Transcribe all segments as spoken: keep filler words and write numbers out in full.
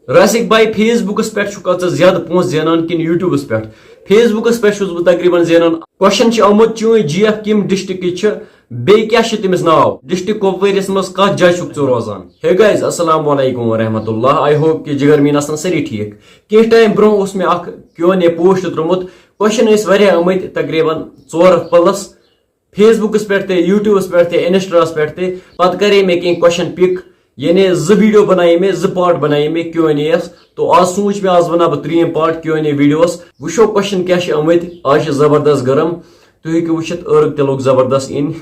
راسِک بھائی، فیس بُکس پٮ۪ٹھ چھُکھا ژٕ زیادٕ پونٛسہٕ زینان کِنہٕ یوٗٹیوٗبس پٮ۪ٹھ؟ فیس بُکس پٮ۪ٹھ چھُس بہٕ تقریباً زینان۔ کوسچن چھُ آمُت، چٲنۍ جی ایف کمہِ ڈسٹرکٹٕچ چھِ، بیٚیہِ کیٛاہ چھُ تٔمِس ناو؟ ڈسٹرکٹ کۄپوٲرِس منٛز کتھ جایہِ چھُکھ ژٕ روزان؟ ہے گایز، السلام علیکم ورحمۃ اللہ۔ آئی ہوپ کہ جگر میٲنۍ آسن سٲری ٹھیٖک۔ کینٛہہ ٹایم برونٛہہ اوس مےٚ اکھ کیو این اے پوسٹ ترٛوومُت۔ کوسچن ٲسۍ واریاہ آمٕتۍ، تقریباً ژور ہتھ پلس۔ فیس بُکس پٮ۪ٹھ تہِ، یوٗٹیوٗبس پٮ۪ٹھ تہِ، انسٹاہس پٮ۪ٹھ تہِ۔ پتہٕ کرے مےٚ کینٛہہ کوسچن پک، یعنی زٕ ویڈیو بنایے مےٚ، زٕ پارٹ بنایے مےٚ کیو این اے یس۔ تو آز سوٗنچ مےٚ، آز بناو بہٕ ترٛیٚیِم part Q and A videos. وٕچھو کوسچن کیٛاہ چھِ آمٕتۍ۔ آز چھِ زبردست گرم، تُہۍ ہیٚکِو وٕچھِتھ، ٲرٕک تہِ لوٚگ زبردست اِنۍ۔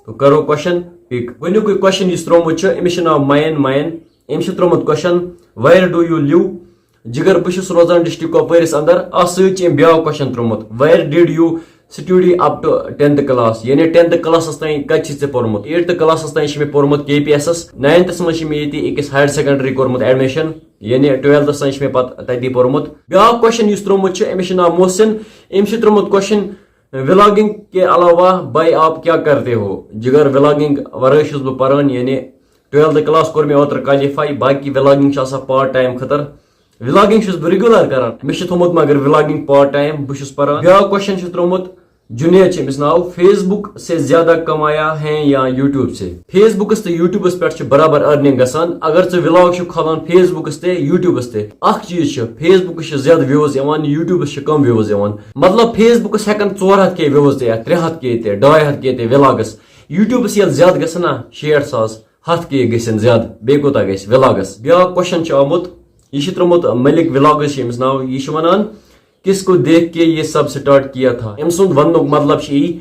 تو کرو کوسچن پک۔ گۄڈٕنیُکُے کوسچن یُس ترٛوومُت چھُ، أمِس چھُ ناو مین۔ مین، أمِس چھُ ترٛوومُت question, Where do you live؟ جگر، بہٕ چھُس روزان ڈسٹرکٹ کۄپوٲرِس اندر۔ اتھ سۭتۍ چھِ أمۍ بیٛاکھ کوسچن ترٛوومُت، Where did you study up to tenth class؟ یعنی ٹینتھ کلاسس تام کتہِ چھِ ژےٚ پوٚرمُت؟ ایٹتھ کلاسس تام چھِ مےٚ پوٚرمُت کے پی ایسس، ناینتھس منٛز چھِ مےٚ ییٚتی أکِس ہایر سیکنڈری کوٚرمُت ایڈمِشن، یعنی ٹویلتھس تام چھِ مےٚ پتہٕ تتی پوٚرمُت۔ بیٛاکھ کوسچن یُس ترٛوومُت چھُ، أمِس چھُ ناو محسن، أمۍ چھُ ترٛوومُت کوسچن، Vlogging کے علاوہ بھائی آپ کیا کرتے ہو؟ جگر، ولاگنگ ورٲے چھُس بہٕ پران، یعنی ٹویلتھ کلاس کوٚر مےٚ اوترٕ کالِفاے، باقٕے ولاگنگ چھِ آسان پارٹ ٹایم خٲطرٕ۔ ولاگنگ چھُس بہٕ ریگولر کران، مےٚ چھُ تھوٚومُت مگر ولاگنگ پارٹ ٹایم، بہٕ چھُس پران۔ بیٛاکھ کوسچن چھُ ترٛوومُت، جُنید چھُ أمِس ناو، فیس بُک سے زیادہ کمایا ہے یا یوٗٹیوٗب سے؟ فیس بُکس تہٕ یوٗٹیوٗبس پٮ۪ٹھ چھِ برابر ارننگ گژھان۔ اگر ژٕ ولاگ چھُکھ کھولان فیس بُکس تہِ، یوٗٹیوٗبس تہِ، اکھ چیٖز چھُ، فیس بُکس چھِ زیادٕ ویوز یِوان، یوٗٹیوٗبس چھِ کم ویوز یِوان۔ مطلب، فیس بُکس ہٮ۪کن ژور ہتھ کے ویوز تہِ یِتھ، ترٛےٚ ہتھ کے تہِ، ڈاے ہتھ کے تہِ ولاگس۔ یوٗٹیوٗبس ییٚلہِ زیادٕ گژھن نا، شیٹھ ساس، ہتھ کے گژھن زیادٕ، بیٚیہِ کوٗتاہ گژھِ ولاگس؟ بیٛاکھ کوسچن چھُ آمُت، یہِ چھُ ترٛوومُت ملک ولاگس چھُ أمِس ناو، یہِ چھُ ونان، کس کو دیکھ کے یہ سب سٹارٹ کیا تھا؟ أمۍ سُنٛد وننُک مطلب چھُ یی،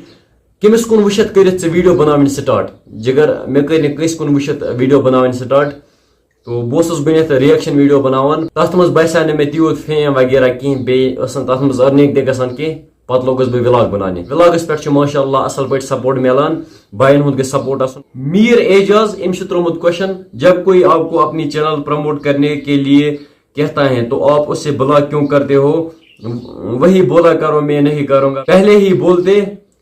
کٔمِس کُن وٕچھِتھ کٔرِتھ ژےٚ ویڈیو بناوٕنۍ سٹارٹ؟ جگر، مےٚ کٔرۍ نہٕ کٲنٛسہِ کُن وٕچھِتھ ویڈیو بناوٕنۍ سٹارٹ۔ تو بہٕ اوسُس گۄڈٕنٮ۪تھ ریئیکشن ویڈیو بناوان، تتھ منٛز باسیو نہٕ مےٚ تیوٗت فیم وغیرہ کینٛہہ، بیٚیہِ ٲس نہٕ تتھ منٛز ارننگ تہِ گژھان کینٛہہ۔ پتہٕ لوگُس بہٕ ولاگ بناونہِ۔ ولاگس پٮ۪ٹھ چھُ ماشاء اللہ اصل پٲٹھۍ سپورٹ میلان، باین ہُنٛد گژھِ سپورٹ آسُن۔ میٖر اعجاز، أمۍ چھُ ترٛوومُت کوسچن، جب کوئی آپ کو اپنی چینل پروموٹ کرنے کے لیے کہتا ہے تو آپ اسے بلاک کیوں کرتے ہو؟ وہی بولا کرو، میں نہیں کروں گا۔ پہلے ہی بولتے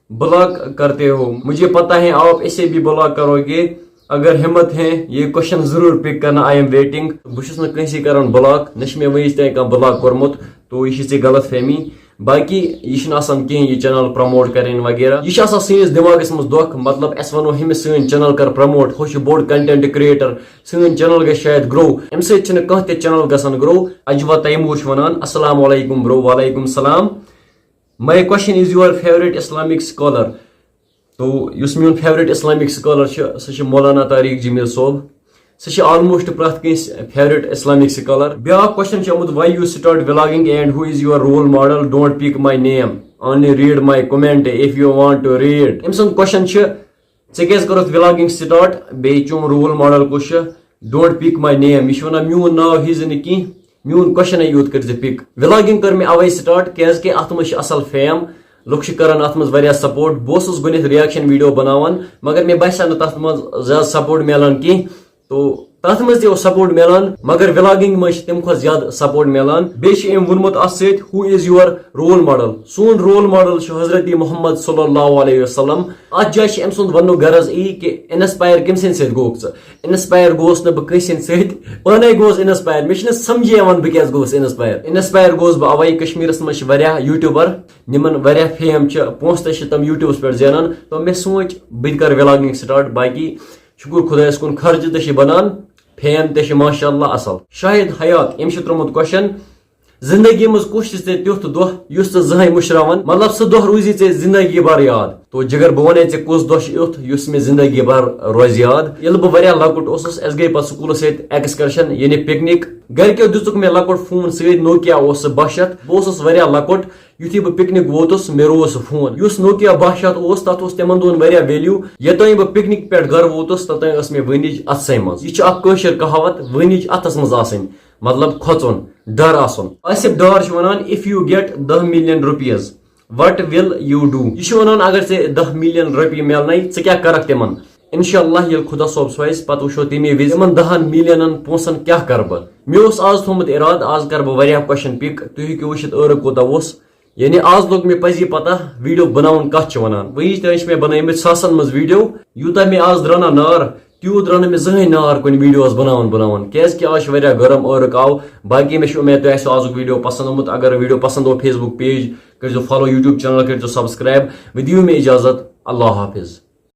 بلاک کرتے ہو، مجھے پتا ہے آپ اسے بھی بلاک کرو گے۔ اگر ہمت ہے یہ کوسچن ضرور پک کرنا، I am waiting۔ بہٕ چھُس نہٕ کٲنٛسہِ کران بلاک، نہ چھُ مےٚ وٕنِچ تام کانٛہہ بلاک کوٚرمُت، تو یہِ چھِ ژےٚ غلط فہمی۔ باقی یہِ چھُنہٕ آسان کِہیٖنۍ یہِ چینل پروموٹ کرٕنۍ وغیرہ، یہِ چھُ آسان سٲنِس دٮ۪ماغس منٛز دۄکھ، مطلب اَسہِ وَنو ہُمِس سٲنۍ چینل کر پروموٹ، ہُہ چھُ بوٚڑ کنٹینٹ کریٹر، سٲنۍ چینل گژھِ شاید گرو۔ اَمہِ سۭتۍ چھِنہٕ کانٛہہ تہِ چینل گژھان گرو۔ اجوا تیمور چھُ وَنان، السلام علیکم برو۔ وعلیکم السلام۔ My question is, your favorite Islamic scholar؟ تو یُس میون فیورٹ اسلامک سکالر چھُ، سُہ چھُ مولانا طارق جمیل صٲب۔ سُہ چھُ آلموسٹ پرٛٮ۪تھ کٲنٛسہِ فیورٹ اسلامک سکالر۔ بیٛاکھ کوسچن چھُ آمُت، why you start vlogging and who is your role model? Don't pick my name, only read my comment if you want to read۔ أمۍ سُنٛد کوسچن چھُ، ژےٚ کیٛازِ کوٚرُتھ ولاگنگ سٹارٹ؟ بیٚیہِ چون رول ماڈل کُس چھُ؟ Don't pick my name، یہِ چھُ وَنان میون ناو ہیٚزِ نہٕ کینٛہہ، میون کوسچنٕے یوت کٔرۍ زِ پک۔ ولاگنگ کٔر مےٚ اوے سٹارٹ کیازِ کہِ اتھ منٛز چھِ اصل فیم، لُکھ چھِ کران اتھ منٛز واریاہ سپورٹ۔ بہٕ اوسُس گۄڈٕنیتھ ریاکشن ویڈیو بناوان، مگر مےٚ باسیو نہٕ تتھ منٛز زیادٕ سپورٹ میلان کینٛہہ۔ تو تتھ منٛز تہِ اوس سپورٹ میلان، مگر ولاگنگ منٛز چھِ تمہِ کھۄتہٕ زیادٕ سپورٹ میلان۔ بیٚیہِ چھُ أمۍ ووٚنمُت اتھ سۭتۍ، who is your role model؟ سون رول ماڈل چھُ حضرت محمد صلی اللہ علیہ وسلم۔ اتھ جایہِ چھِ أمۍ سُنٛد وننُک غرض یی کہِ انسپائر کٔمۍ سٕنٛدِ سۭتۍ گوٚوکھ ژٕ؟ انسپائر گوس نہٕ بہٕ کٲنٛسہِ ہٕنٛدِ سۭتۍ، پانے گوس انسپائر۔ مےٚ چھُنہٕ سمجھے یِوان بہٕ کیازِ گوس انسپائر۔ انسپائر گوس بہٕ اوے، کشمیرس منٛز چھِ واریاہ یوٹیوبر، یِمن واریاہ فیم چھِ، پونٛسہٕ تہِ چھِ تِم یوٹیوبس پٮ۪ٹھ زینان۔ تو مےٚ سوٗنٛچ بہٕ تہِ کرٕ ولاگنگ سٹارٹ۔ باقی شکر خدایس کُن، خرچہٕ تہِ چھِ بنان، فیم تہِ چھِ ماشاء اللہ اصل۔ شاہد حیات، أمۍ چھُ ترٛوومُت کوسچن، زندگی منٛز کُس چھُ ژےٚ تیُتھ دۄہ یُس ژٕ زٕہٕنۍ مٔشراوان، مطلب سُہ دۄہ روٗزی ژےٚ زندگی بھر یاد؟ تو جگر، بہٕ ونے ژےٚ کُس دۄہ چھُ یُتھ یُس مےٚ زندگی بھر روزِ یاد۔ ییٚلہِ بہٕ واریاہ لۄکُٹ اوسُس، اَسہِ گٔے پتہٕ سکوٗلس سۭتۍ ایکسکرشن، یعنی پکنک۔ گرِکیو دِژُکھ مےٚ لۄکُٹ فون سۭتۍ، نوکیا اوس سُہ باہ شیتھ۔ بہٕ اوسُس واریاہ لۄکُٹ، یُتھُے بہٕ پکنک ووتُس، مےٚ روو سُہ فون۔ یُس نوکیا باہ شیتھ اوس، تتھ اوس تِمن دۄہن واریاہ ویلیو۔ یوٚتام بہٕ پکنک پٮ۪ٹھ گرٕ ووتُس، توٚتام ٲس مےٚ وٕنِج اتھسٕے منٛز۔ یہِ چھِ اکھ کٲشِر کہاوت، وٕنِج اتھس منٛز آسٕنۍ۔ مطلب کھۄژُن، ڈر آسُن۔ آصف ڈار چھُ ونان، if you get دَہ million rupees, what will you do؟ یہِ چھُ ونان، اگر ژےٚ دَہ ملین رۄپیہِ میلنَے، ژٕ کیٛاہ کرکھ تِمن؟ انشاءاللہ ییٚلہِ خدا صٲب سوزِ، پتہٕ وٕچھو تَمی وِزِ یِمن دَہن ملینن پونٛسن کیٛاہ کرٕ بہٕ۔ مےٚ اوس آز تھوٚومُت ارادٕ، آز کرٕ بہٕ واریاہ کوسچن پک، تُہۍ ہیٚکِو وٕچھِتھ ٲرٕ کوٗتاہ اوس۔ یعنی آز لوٚگ مےٚ پزی پتہ ویڈیو بناوُن کتھ چھِ ونان۔ وٕنِچ تام چھِ مےٚ بنٲومٕتۍ ساسن منٛز ویڈیو۔ یوٗتاہ مےٚ آز درٛاو نا نار، تیوٗت درٛاو نہٕ مےٚ زٕہٕنۍ نار کُنہِ videos بناوان بناوان، کیازِ کہِ آز چھِ واریاہ گرم، عٲرُک آو۔ باقی مےٚ چھِ اُمید تۄہہِ آسیو آزُک video پسنٛد آمُت۔ اگر video پسنٛد آو، Facebook page کٔرۍزیو follow، YouTube channel کٔرۍزیو subscribe۔ وۄنۍ دِیِو مےٚ اجازت، اللہ حافظ۔